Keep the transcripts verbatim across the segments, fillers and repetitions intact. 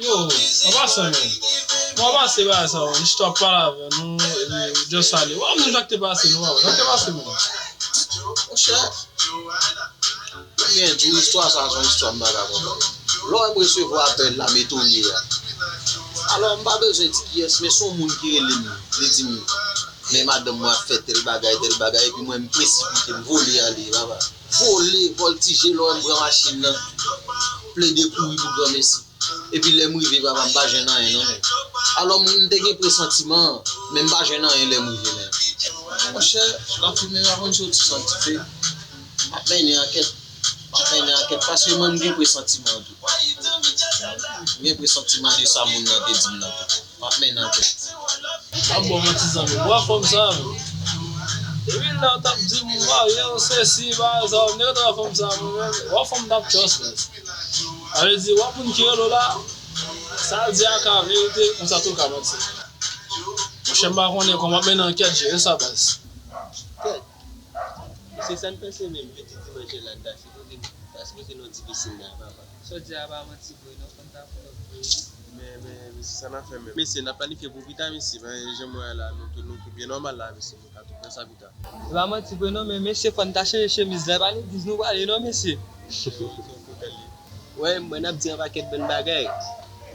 Yo, kòman pase, men? Kòman pase bagay sa, yo? Jis w ap pale avè nou, epi just ale. W ap di m sa k te pase, non, papa? Sa k te pase, men? Monchè, ebyen, di w istwa sa, se yon istwa m pa ka konprann. Lè w wè m resevwa apèl la, m etone a. Alò, m pa bezwen di kiyès, men se yon moun ki rele m, li di m, men madanm mwen ap fè tèl bagay, tèl bagay, epi mwen, m presipite, m vole ale, papa. Vole, vòltije, lè w wè m pran machin nan, plede kouri pou granmesi. Epi lè m rive, papa, m pa jwenn anyen non, men. Alò, m te gen presantiman an, men m pa jwenn anyen lè m rive, men. Monchè, lafimen pa konn soti san dife. M ap mennen ankèt. M ap mennen ankèt, paske mwen, m gen presantiman an tou. M gen presantiman de sa moun nan te di m nan tou. M ap mennen ankèt. M ap ba w manti, zanmi m. W wè fanm sa, men. Depi lè w t ap di m marye w, sesi, bagay sa, w nèk t wè fanm sa, mwen menm. W wè fanm t ap trust, men. Sa vle di, w ap moun ki rele w la, sa l di a ka verite, konsa tou ka manti. Monchè, m pa konnen kòman, men nan kèt jere sa, baz. Kèt. Se sa n panse menm, pitit dimanch la n ta sipoze, ta sipoze nan ti pisin la, papa. Sa w di a pa manti vre non, fò n ta fè l vre wi. Men, men, men se sa n ap fè menm. Mesye, n ap planifye pou pita, mesye, men jan m wè a la, nou tout, nou tout byen nòmal la, mesye, nou ka tout fè sa pita. E pa manti vre non, men mesye, fò n ta chanje chemiz la, e pa legliz nou prale non, mesye. Wè, mwen ap di yon pakèt bann bagay.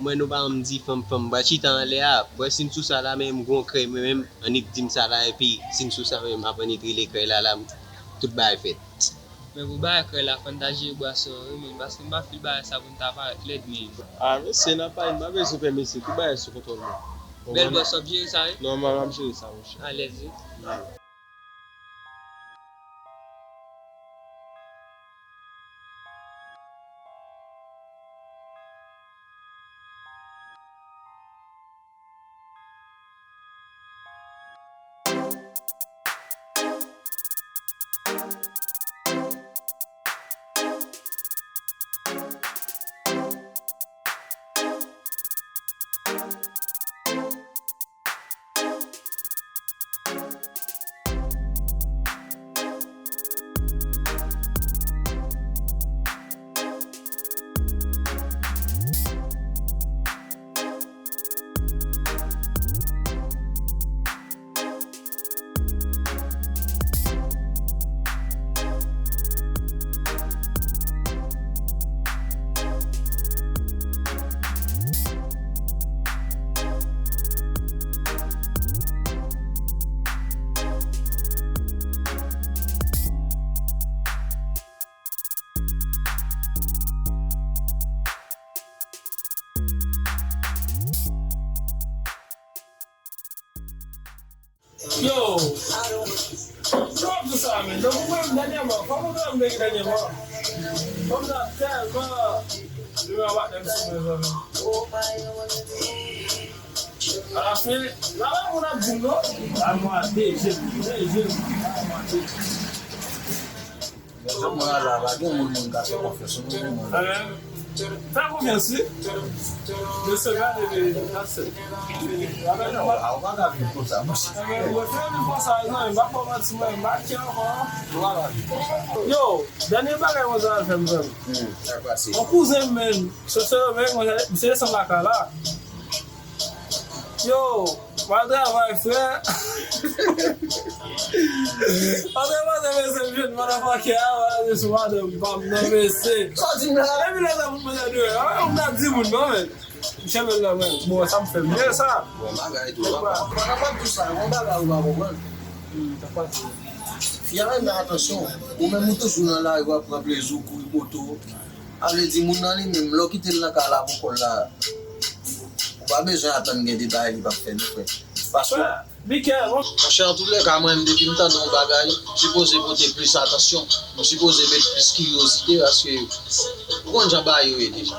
Mwen nou pa janm di fanm, fanm, m pral chita anlè a. Wè, si n sou sa la, men m gon krèy, mwen menm, annik di m sa la, epi si n sou sa, men m ap annik rele krèy la, la, m, tout bagay fèt. Men pou bagay krèy la, fò n ta jere bwa sa yo, wi, men, paske m pa fil bagay sa pou n ta parèt lèd, men. A, mesye, n ap pale, n pa bezwen pè, mesye, tout bagay sou kontwòl mwen. Bèl bòs, w ap jere sa, wi? Nòmal, m ap jere sa, monchè. Alèz, wi. Yo! Yo ap di sa, men. Donk, ou menm, dènyèman, fò mwen fè yon bagay dènyèman. Fanm nan tèlman li wè patnè m sou mwen, zanmi. Alafen, la, la, moun ap di m, non? Al mwen ate, je, je, je, al mwen ate. Jan mwen la, pa gen moun moun ka fè konfyans, non, moun. Fè konfyans, wi. Mesye, gade, gade, gade. Non, a, ou pa ka viv konsa, monchè. Mwen fè viv konsa, non, m pa ba w manti, mwen, m pa kè ankò. Ou pa ka viv konsa. Yo, dènye bagay mwen sa fè m, zanmi. Hmm, sa pase. Yon kouzen m, men, se, se, men, mwen, misye desann lakay la. Yo, bon travay, frè. Antre mwen, mesye, m jwenn motherfucker a, wala, je sou madanm pa m nan, mesye. Sa w di m la? Epi lè sa pou mwen di, a, ou ta di moun non, men. M chèmen la, men. Bon, sa m fè m byen, sa. Bon, bagay tou, papa. Papa, pa di sa, yon bagay ou pa konprann. Fi a renmen atansyon. Ou menm, ou toujou nan lari, w ap pran plezi, w kouri moto. Sa vle di, moun nan li menm, lè w kite l nan kay la pou kò l la, ou pa bezwen atann gen de bagay li p ap fè, non, frè. Paske, monchè, antoulèka, mwen menm, depi m tande yon bagay, m sipoze pote plis atansyon, m sipoze met plis kiryozite, paske ou konn jan bagay yo ye deja.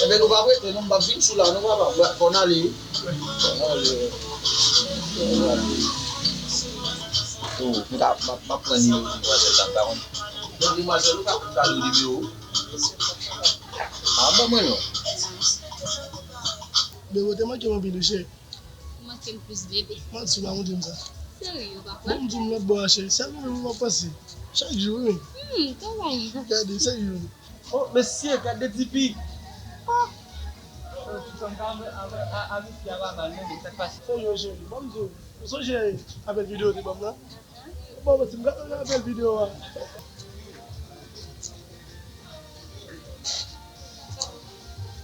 Enben, nou p ap rete, non, m p ap vin sou la, non, papa. Fò n ale, wi. Fò n ale, wi. Fò n ale. Oh, m ka, m ap, m ap pran nimewo demwazèl la, m pa konn. Bon, demwazèl, ou ka, ou ka di nimewo. Ah, ban mwen non. Bebe, ou te manke m anpil, wi, cheri. Ou manke m plis, bebe. Manti, ou pa konn di m sa. Serye, papa? Bon, m di w lòt bò a, cheri. Sèl ou menm m ap panse. Chak jou, wi. Hmm, travay. Gade, serye. Oh, mesye, gade tifi. Oh, Tout sa m ka avè, avè, a, avè fi a pa mal, men sa k pase? Sèyè, cheri, ban m di w, ou sonje apèl videyo ou te ban m nan? Bon, mwen, si m gade apèl videyo a.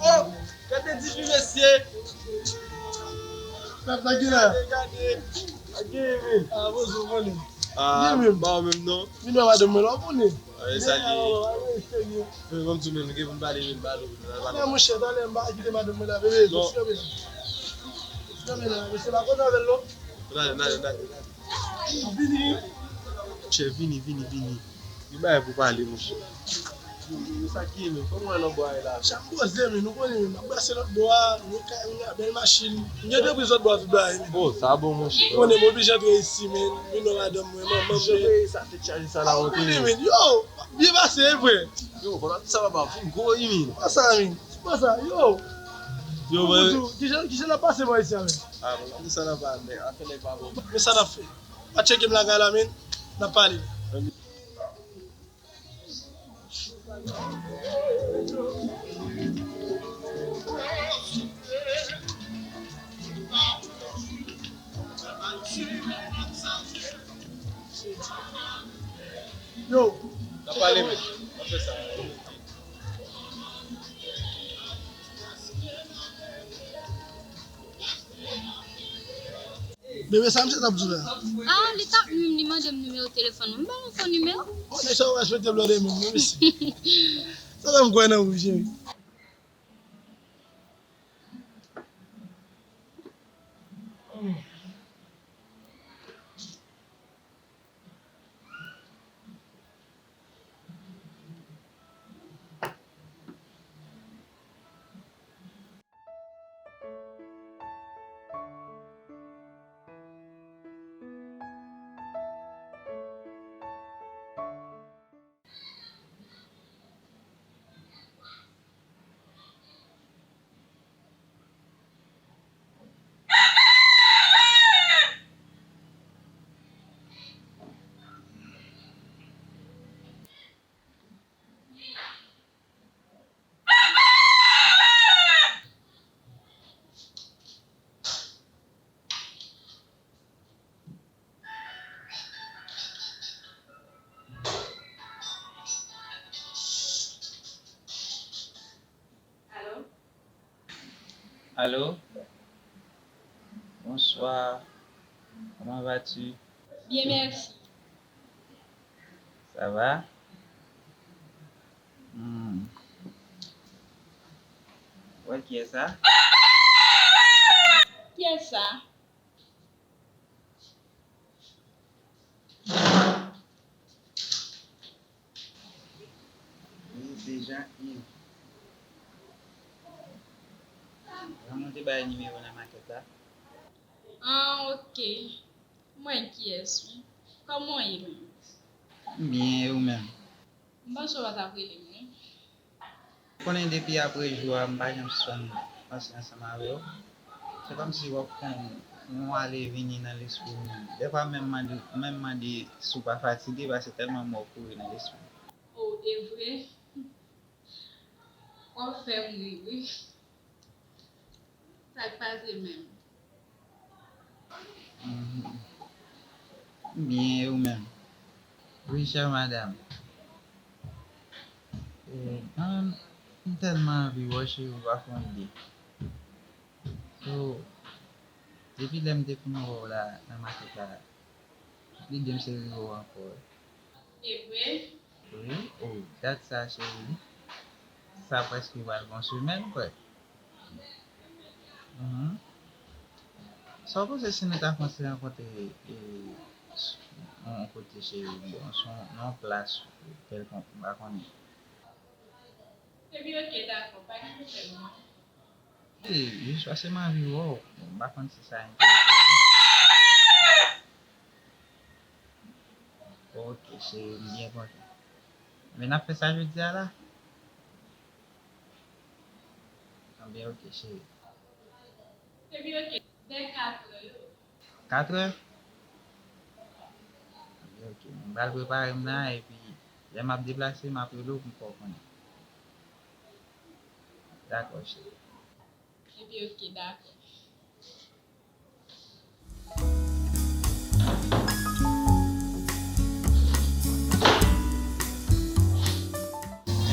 Oh, gade difi, mesye. Sa, sa ki la? Gade, gade. Sa ki la? Ah, bonjou, mwen. Ah, ba ou menm non. Vin wè madanm mwen la, ou konnen. Ah, e sa li ye. Mwen, mwen di menm, gen pou n pale, vin pale. Men monchè, talè m pa kite madanm mwen la, bebe. Non. Kanpe la. Kanpe la, mesye pa konn avè l non. N ale, n ale, n ale, n ale. Vini. Monchè, vini, vini, vini. Gen bagay pou pale, monchè. Yo, yo, yo, sa ki ye menm? Fò m wè nan bò a la. Chan poze, men nou konnen, men m ap brase lòt bò a, nou kay, nou bèl machin. M gen antrepriz lòt bò a, tout bagay, men. Oh, sa bon, monchè. Ou konnen, m oblije antre isi, men. Vin wè madanm mwen, manman m, men. Sa tèt chaje sa la, ou konnen, men. Yo, byen pase, e vre. Yo, fò n ap di sa, papa, fin gwo, wi, men. Pa sa, men. Pa sa, yo. Yo, men. Kijan, kijan n ap pase bò isi a, men? Ah, bon, n ap di sa, n ap pale, men afè nèg pa bon. Men sa n ap fè. Pa tcheke m lakay la, men. N ap pale. Yo. N ap pale, men. N ap fè sa. Bebe, sa misye t ap di w la? Ah, li t ap menm, li mande m nimewo telefòn mwen. M ba l yon fo nimewo. Oh, nèg sa yo respèkte blòdè menm, non, mesye. Sa fè m kwè nan ou, cheri. Allô? Allô? Bonsoir. Comment vas-tu? Bien, merci. Ça va? Hmm. Ouais, qui est ça? Qui est ça? Wi, se Jean Yves. Jan mwen te bay nimewo nan makèt la. Ah, ok. Mwen kiyès wi? Kòman w ye menm? M byen, e ou menm? M panse w pa t ap rele m, non. Konnen depi apre jou a, m pa janm sispann panse ansanm avè w. Se kòmsi w ap fè yon, yon ale vini nan lespri m. Dèfwa menm mande, menm mande si w pa fatige, paske tèlman m wè w kouri nan lespri m. Oh, e vre? W ap fè m ri, wi. Sa k pase menm? Mhm. M byen, e ou menm? Wi, chè madanm. E, an, m tèlman anvi wè w, cheri, ou pa fè yon ide. So, depi lè m te fin wè w la nan makèt la, lide m se rive w ankò. E vre? Wi, o, dat sa, cheri. Sa prèske pral gon semèn, kwè. Mhm. Sa w panse si nou ta fè yon ti rankontre, e, yon kote, cheri, yon, nan yon plas kèlkonk, m pa konnen. Epi, ok, dakò, pa gen pwoblèm, non. E, jis paske m anvi wè w. Bon, m pa konn si sa enterese w. Ok, cheri, m byen kontan. Men n ap fè sa jodi a la? Anben, ok, cheri. Epi, ok, vè katrè yo. Katrè? Anben, ok. M pral prepare m la, epi lè m ap deplase, m ap rele w pou m fè w konnen. Dakò, cheri. Epi ok, dakò.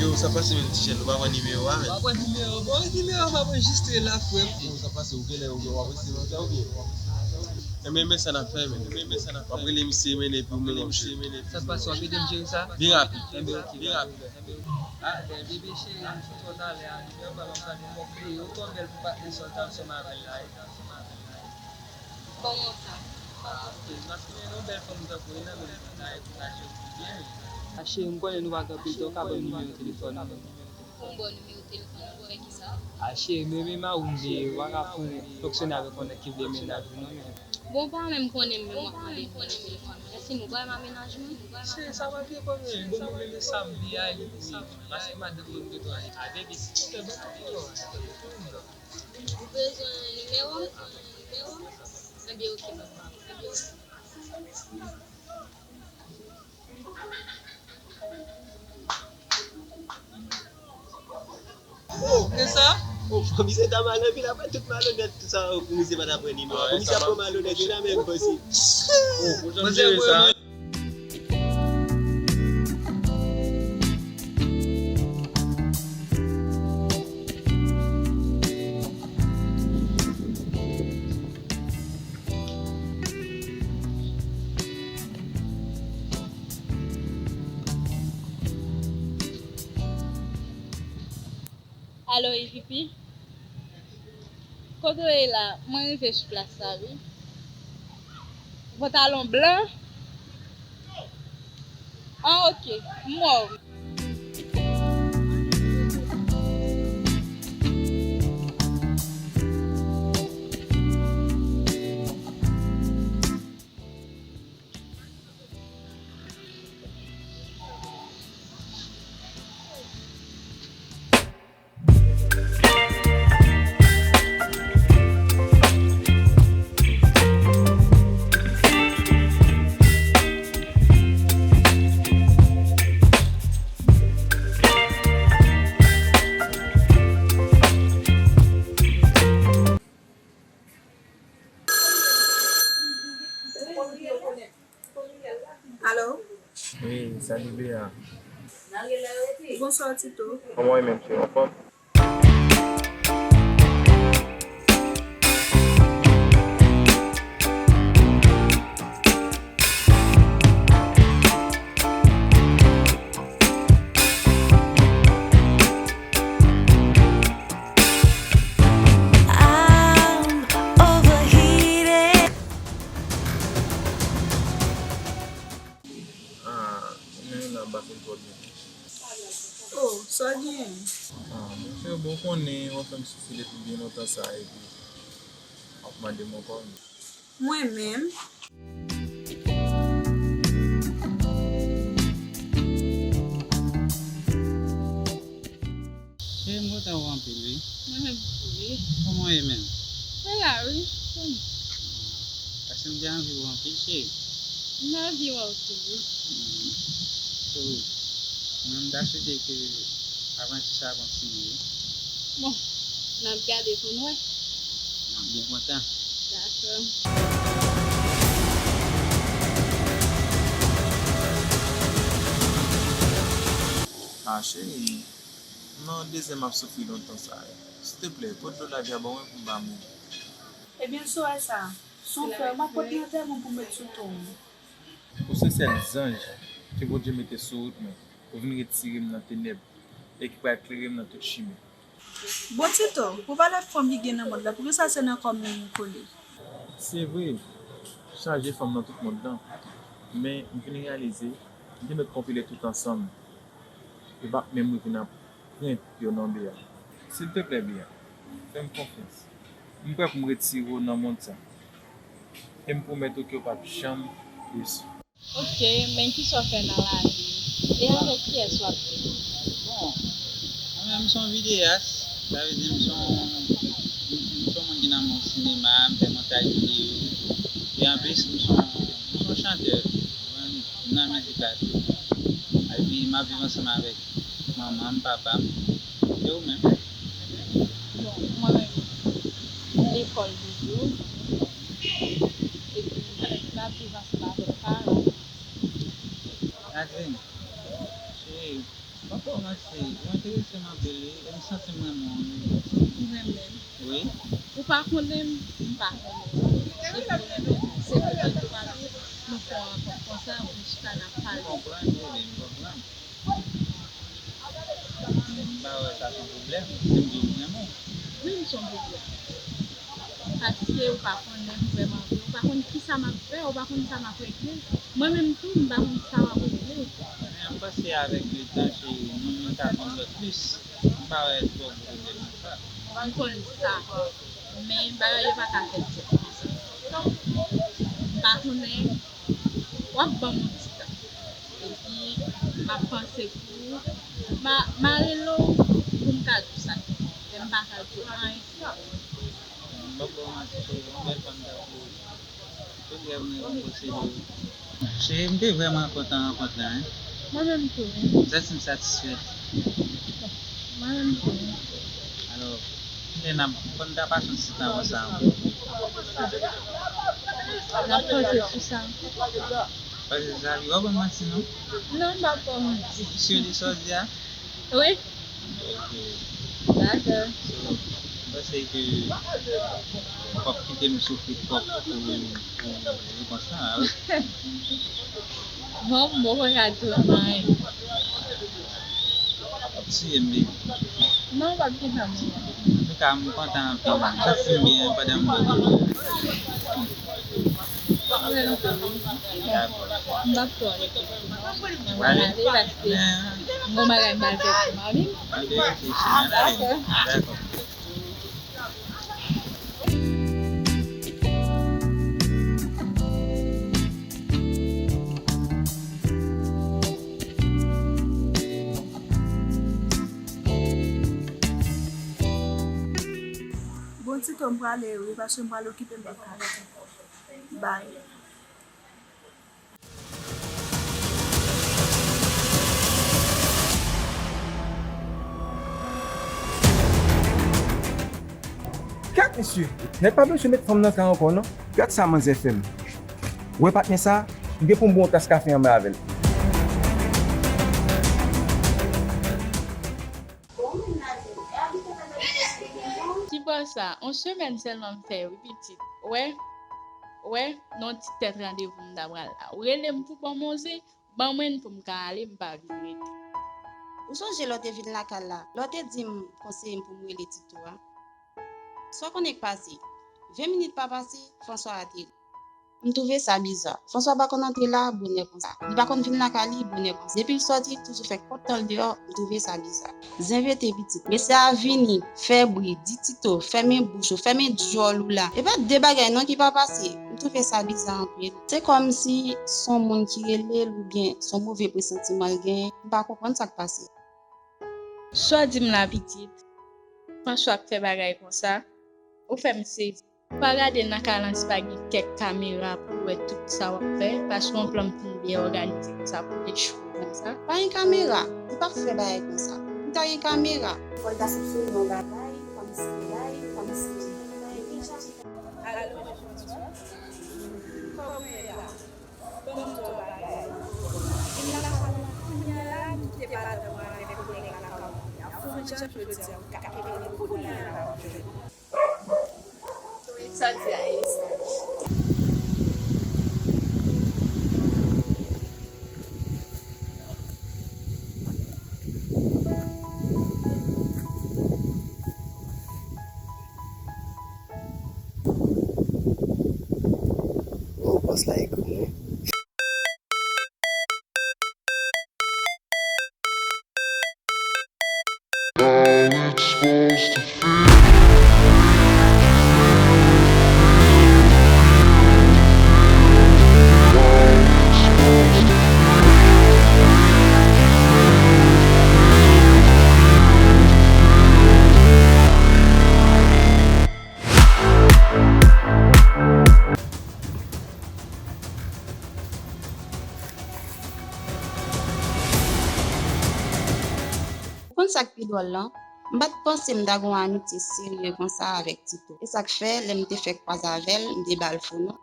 Yo, sa pase menm ti jèn, ou pa pran nimewo a, menm? W ap pran nimewo, bon, nimewo m ap anrejistre la, frè m. Yo, sa pase, ou genlè, ou, w ap resi nan sa, ou byen? Enben, men sa n ap fè, menm. W ap rele misye, menm, epi ou menm w ap jere. Sa k pase, w ap ede m jere sa? Byen rapid. Enben, ok, byen rapid. Ah, ben, bebe cheri, m sot twò talè a, li vrèman m ap gade yon mò kreye, ou twò bèl pou patnè sa w te ansanm avè l la, wi. Kòman sa? Ah, ok, paske yon bèl fanm tankou w nan men m, sa e pou kache w pi byen, wi. Ah, cheri, m konnen nou pa gen anpil tan, ou ka ban m nimewo telefòn ou? Pou m ba w nimewo telefòn ou pou wè kisa? Ah, cheri, men, men, m a ou m vle, ou pa ka pran fonksyone avèk yon nèg ki vle mennaj ou, non, men. Bon, ou pa menm konnen m, men m ap mande nimewo telefòn ou. Èske nou pral nan mennaj mwen? Cheri, sa pa depann de li. Bon, mwen menm, e sa m vle a, li pou li. Paske madanm mwen m gentan avèk, e si te ban m nimewo a, sa te bon pou mwen. Ou bezwen nimewo m? Enben, ok, m ap ba w. Oh, e sa? Oh, komisè ta malonèt, wi, apre tout malonèt sa yo, komisè pa ta pran nimewo a. Komisè ap pran malonèt, wi, la menm, komisè. Oh, ou janm jere sa. Alo, E V P? Kote w ye la? Mwen rive sou plas la, wi. Pantalon blan? Ah, ok. M wè w. Alo? Wi, salut Bea. Bonswa, Tito. Kòman w ye menm, cheri? Anfòm? I'm overheated. Ah, ou menm la, m pa fin twò byen. Oh, sa w genyen? Ah, monchè, bon, ou konnen, w ap fè m soufri depi byen lontan sa, epi w ap mande m ankò. Mwen menm? Cheri, m kontan wè w anpil, wi. Mwen menm tou, wi. Kòman w ye menm? Mwen la, wi. Paske m te anvi wè w anpil, cheri. M anvi wè w tou, wi. Hmm. So, mwen, m ta swete ke avanti sa a kontinye, wi. Bon, n ap gade pou n wè. M ap byen kontan. Dakò. Ah, cheri, nan dezyèm m ap soufri lontan sa a. Silteplè, pot dlo la dja ban mwen pou m ba moun. Ebyen, si w wè sa, se yon flè, m ap pote yon tèmon pou m met sou ton w. Ou se sèl zanj ke Bondye mete sou wout mwen, pou vin retire m nan tenèb e ki pral klere m nan tout chimen. Bon, Tito, pou valè fanm ki gen nan mond lan, poukisa se nan kò m li kole? Se vre, chaje fanm nan tout mond lan, men m vin reyalize, m te mèt konpile tout ansanm, yo p ap menm rive nan prent yo non, Bea. Silteplè, Bea, fè m konfyans. M prè pou m retire w nan mond sa. E m pwomèt ou ke w p ap janm desi. Ok, men kisa w fè nan lavi? E avèk kiyès w ap viv? Bon, mwen menm, m se yon videyas, sa vle di m se yon, m, m se yon moun ki nan mond sinema, m fè montaj videyo. E anplis, m se yon, m se yon chantè, mwen, m nan mizik la tou. Epi, m ap viv ansanm avèk manman m, papa m. E ou menm? Bon, mwen menm, lekòl toujou. Epi, m ap viv ansanm avèk paran m. Nadine, cheri, pa kòmanse. Ou enterese m anpil, wi. M santi m renmen w, wi. Ou renmen m? Wi. Ou pa konnen m? M pa konnen w. Depi ou renmen m, se pou mwen tou, paske nou fè yon rankont konsa, pou n chita n ap pale. M konprann, bebe, m konprann. M pa wè sa se yon pwoblèm, si m di w m renmen w. Wi, m se yon pwoblèm. Paske ou pa konnen m vrèman vre. Ou pa konn kisa m ap fè, ou pa konn sa m ap regle. Mwen menm tou, m pa konn sa w ap regle. Men m panse avèk letan, cheri, nou menm ka konn lòt plis. M pa wè twòp pwoblèm nan sa. M konn sa. Men bagay yo pa ka fèt sèl konsa. M pa konnen. W ap ban m yon ti tan. Epi, m ap panse pou ou. M a, m a rele w pou m ka di w sa ki gen. Men m pa ka di w anyen sou sa. M p ap ba w manti, cheri, yon bèl fanm ta pou ou. Tout rèv mwen yo m posede w. Cheri, m te vrèman kontan rankont la, wi. Mwen menm tou, wi. M santi m satisfèt. Mwen menm tou, wi. Alò, kounye a n ap, fò n ta pase yon ti tan konsa ankò. N ap panse sou sa ankò. Pase sa, w ap ban m manti, non? Non, m p ap ba w manti. Ou si de sa w di a? Wi. Ok. Dakò. So, m panse ke w p ap kite m soufri twòp pou, pou repons lan, a wi. Bon, m poko ka di w anyen. W ap tiye m, baby. Non, w p ap gentan mouri. Antouka, m kontan anpil. M santi m byen pandan m bò kò w. Dakò. M p ap twò rete. Mwen ale paske m gon bagay m pral fè pou mami m. Ok, ok, cheri, ann ale. Dakò. Bon, Tito, m prale wi, paske m pral okipe m pap ka rete ankò. Bye. Kèt, mesye! Nèg pa bezwen met fanm nan ka ankò, non. Gad sa manzè fè m. Wè patnè sa, m gen pou m bwè yon tas kafe anba avè l. Ti bò sa, on semèn sèlman m fè wi pitit. Wè, wè, non ti tèt randevou m ta pral la. Ou rele m pou ban m yon zen, ban mwen n pou m ka ale, m pa vin rete. Ou sonje lè w te vin lakay la, lè w te di m konseye m pou m rele Tito a? Sa w konnen k pase? Ven minit pa pase, François a te. M twouve sa biza. François pa konn antre la bonè konsa. Li pa konn vin lakay li bonè konsa. Depi l sòti, li toujou fè kont tan l deyò. M twouve sa biza. Zen vete pitit. Mesye a vini, fè bri, di Tito, fèmen bouch ou, fèmen djòl ou la. E pa de bagay non ki pa pase. M twouve sa biza anpil. Se kòmsi s on moun ki rele l oubyen s on move presantiman l genyen. M pa konprann sa k pase. Sa w di m la pitit? François ap fè bagay konsa? Ou fè m sezi. Pa gade nan kay lan si pa gen kèk kamera pou wè tout sa w ap fè, paske yon plan m fin byen òganize konsa pou echwe konsa. Pa gen kamera, li p ap fè bagay konsa. Pou ta gen kamera. Fò l ta soupsone yon bagay, kòmsi, kòmsi. Alo, François? Kòman w ye la? Ban m di w bagay. Vin lakay mwen kounye a la, kite madanm mwen avèk kolèg lakay mwen. Fè yon jan jodi a, ou ka kenbe li kounye a la. Wi, sa w di a, e sa. Oh, bòs la ekri m, wi. Ou konn sa k pi dwòl lan? M pa t panse m ta gen yon amitye serye konsa avèk Tito. E sa k fè, lè m te fè kwaze avè l, m te ba l fo non.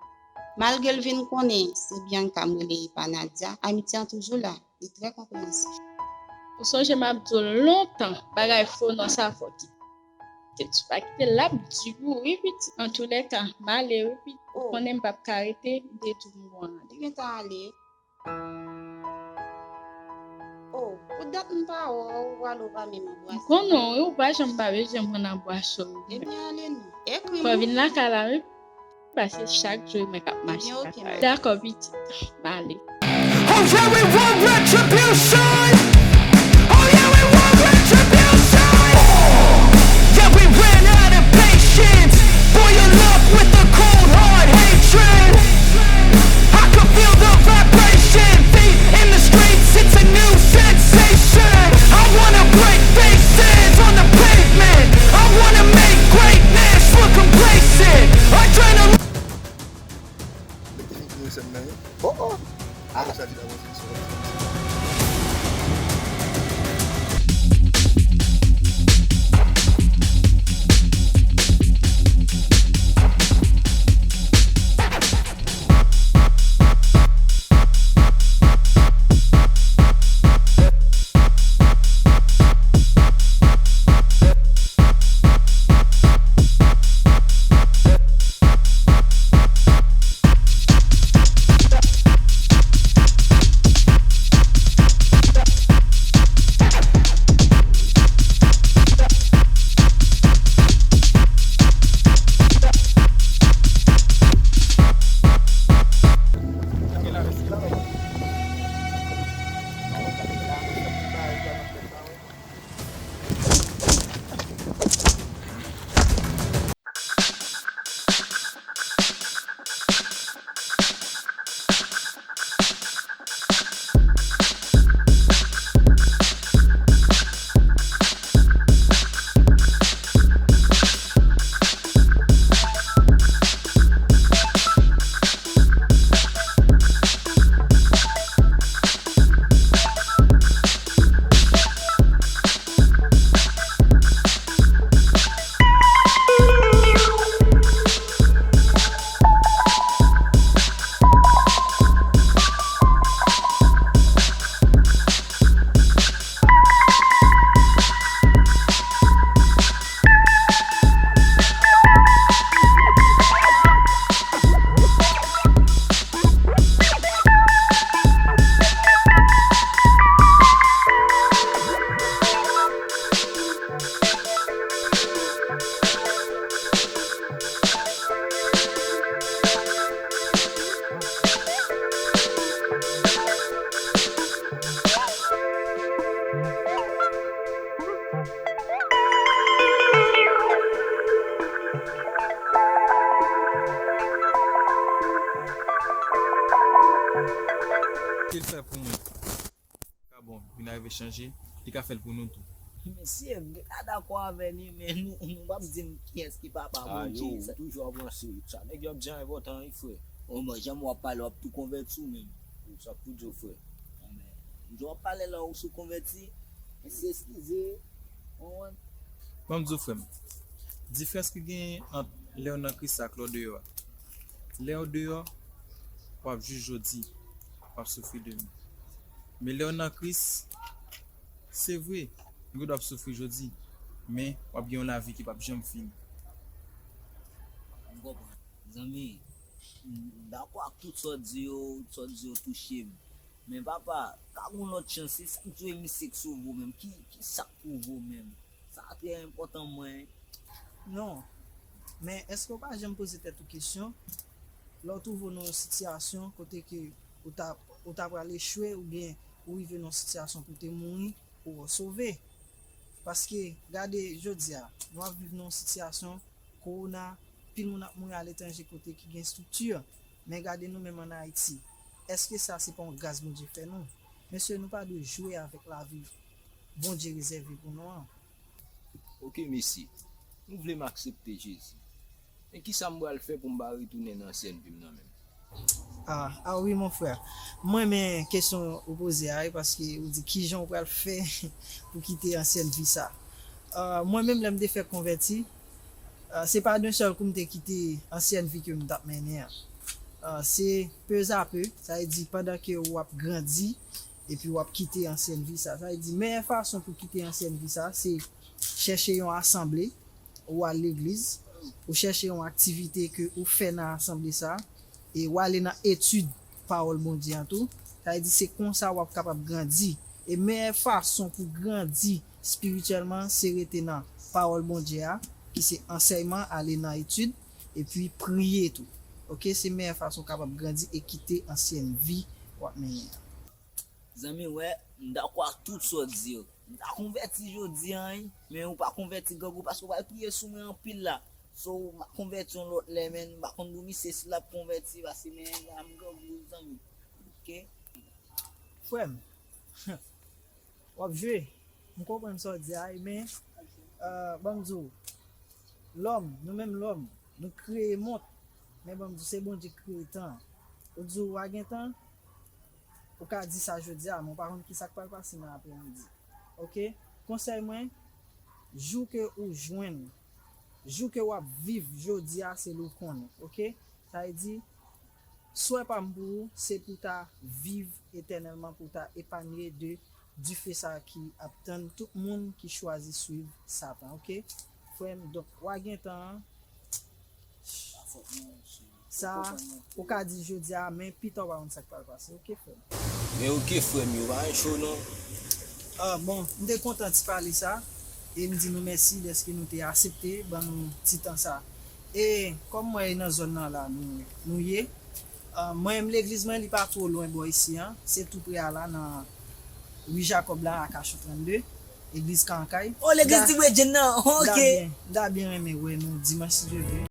Malgre l vin konnen se Bianca m rele, e pa Nadia, amitye an toujou la. Li trè konpreyansif. Ou sonje m ap di w lontan, bagay fo non sa fò kite. Kite l sou pa kite l, l ap di w wi pitit. Antoulèka, m ale wi pitit. Ou konnen m p ap ka rete, m te di w m gon randevou. Li gentan ale. Oh, pou dat m pa wè w, ou ale w pa menm anbrase m. M konnen w wi, ou pa janm pa bezwen m anbrase w. Ebyen, ale non. Ekri m. Fò w vin lakay la wi. Paske chak jou mwen k ap mache lakay. Dakò pitit, m ale. Oh yeah, we want retribution. Oh yeah, we want retribution. Yeah, we ran out of patience. Boil up with a cold hard hatred. I can feel the vibration. Feet in the streets, it's a new sensation. I wanna break faces on the pavement. I wanna make greatness look complacent. Adrenaline. Mete figi nan sèn nan wi. Oh oh. Ah. Sa di la voisin sou. Ke l fè pou mwen. Ka bon, vin arive chanje, li ka fè l pou nou tou. Mesye, m te ka dakò avè li, men nou, nou p ap di m kiyès ki papa Bondye. Sa toujou ap ranse. Sa nèg yo ap di a enpòtan, wi, frè. O, mwen, jan w ap pale, w ap tou konvèti w menm. Sa k pou di w, frè? Jan w ap pale la, ou sou konvèti, mesye, eskize, w konprann? Ban m di w, frè m, diferans ki genyen ant lè w nan Kris la ak lè w deyò a. Lè w deyò, w ap jis jodi, w ap soufri demen. Men lè w nan Kris, se vre, ou gen dwa ap soufri jodi, men w ap gen yon lavi ki p ap janm fini. M konprann. Zanmi, m dakò ak tout sa w di yo, sa w di yo touche m. Men papa, ka gon lòt chans, se sa k dwe misye k sove w menm. Ki, ki sa k pou vo menm? Sa trè enpòtan mwen. Non. Men èske w pa janm poze tèt ou kesyon? Lè w twouve w nan yon sitiyasyon kote ke ou ta, ou ta pral echwe oubyen ou rive nan yon sitiyasyon pou w te mouri, pou w sove. Paske, gade, jodi a, nou ap viv nan yon sitiyasyon kowona, pil moun ap mouri aletranje kote ki gen estrikti. Men gade nou menm ann Ayiti. Èske sa se pa yon gras Bondye fè nou? Mesye, nou pa dwe jwe avèk lavi Bondye rezève pou nou an. Oke, mesye. Nou vle m aksepte Jezi. Men kisa m pral fè pou m pa retounen nan ansyen vi m nan menm? Ah, ah wi, mon frè. Mwen renmen kesyon ou poze a, wi, paske ou di kijan ou pral fè pou kite ansyen vi sa. Mwen menm, lè m te fèk konvèti, se pa d'un sèl kou m te kite ansyen vi ke m t ap mennen an. Se peu à peu, sa vle di pandan ke w ap grandi epi w ap kite ansyen vi sa. Sa vle di meyè fason pou kite ansyen vi sa se chèche yon asanble, ou al legliz, ou chèche yon aktivite ke ou fè nan asanble sa, e ou ale nan etid pawòl Bondye an tou. Sa vle di se konsa w ap kapab grandi. E meyè fason pou grandi espirityèlman se rete nan pawòl Bondye a, ki se ansèyman, ale nan etid, epi priye tou. Oke, se meyè fason w kapab grandi e kite ansyen vi w ap mennen an. Zanmi, wè, m dakò ak tout sa w di yo. M ta konvèti jodi a, wi, men ou pa konvèti grangou paske ou pral priye sou mwen anpil la. So, m ap konvèti yon lòt lè, men m pa konn pou misye si l ap konvèti paske men la m grangou, zanmi. Oke? Frè m, w ap jwe. M konprann sa w di a, wi, men ban m di w, lòm, nou menm lòm, nou kreye mond, men ban m di w, se Bondye ki kreye tan an. Ou di w pa gen tan, ou ka di sa jodi a, men w pa konn kisa k pral pase nan aprèmidi. Oke? Konsèy mwen, jou ke ou jwenn, jou ke w ap viv jodi a, se li w konnen. Oke? Sa vle di, swè pa m pou ou, se pou w ta viv etènèlman, pou w ta epanye de dife sa a ki ap tann tout moun ki chwazi swiv Satan, oke? Frè m, donk, w a gen tan an, sa, ou ka di jodi a, men pita w pa konn sa k pral pase, oke, frè m? Men oke, frè m, yo pa cho non. Ah, bon, m te kontan ti pale sa, e m di nou mèsi dèske nou te aksepte ban nou ti tan sa. E kòm mwen e nan zòn nan la nou, nou ye, ah, mwen menm legliz mwen li pa two lwen bò isi an, se tou pre a la nan ri Jakòb la, Akachou trannde, legliz Kankay. O, legliz Ti Bredjenn nan, M ta oke. byen, m ta byen renmen wè nou dimanch si Dye vle.